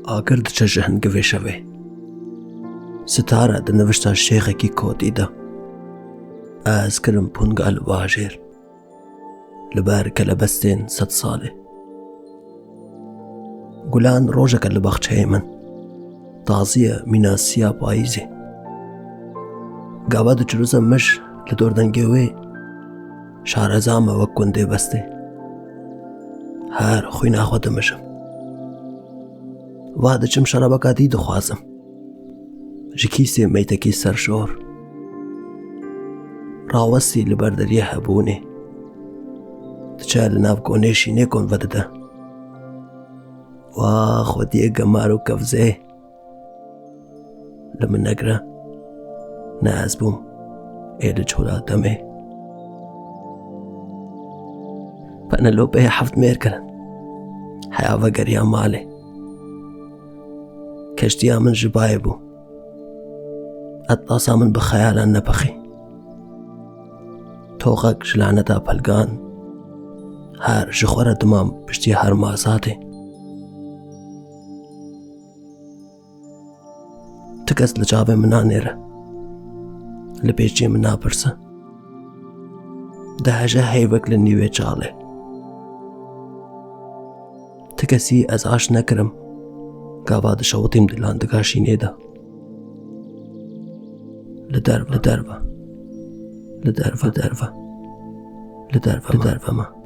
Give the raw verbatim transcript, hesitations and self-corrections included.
Agir diçe ji hingivê şevê. Sitare di nivişta şêxekî kotî de. Ez kirim punga li bajêr, li ber kelebestên sed salê. Gulan rojeke li baxçeyê min. Taziye mîna siya payîzê. Gava diçiruze mij li dordengê wê, şareza me wek gundê bestê. Her xwîna xwe dimijim. Va diçim şerabeka dî dixwazim. Ji kîsê meytekî serşor. Rawestî li ber deriyê hebûnê. Diçe li nav konê şînê kon vedide. Wa xwediyê gemar û kevzê. Li min negire. Ne ez bûm. Ê li cola demê. Penelopeyê heft mêr kirin. Heya vegeriya malê. Keştiya min ji bayê bû. Etlasa min bi xeyalan nepixî. Toxek ji laneta pelgan. Her ji xwe re dimam piştî her mazatê. Ti kes li çavê min nanêre. Li pêçiyê min napirse. Diheje heyvek li nîvê çalê. Ti kesî ez aş nekirim. Gava dişewitîm di landiga şînê de. Li derve, li derve. Li derve, li derve. Li derve, li derve me.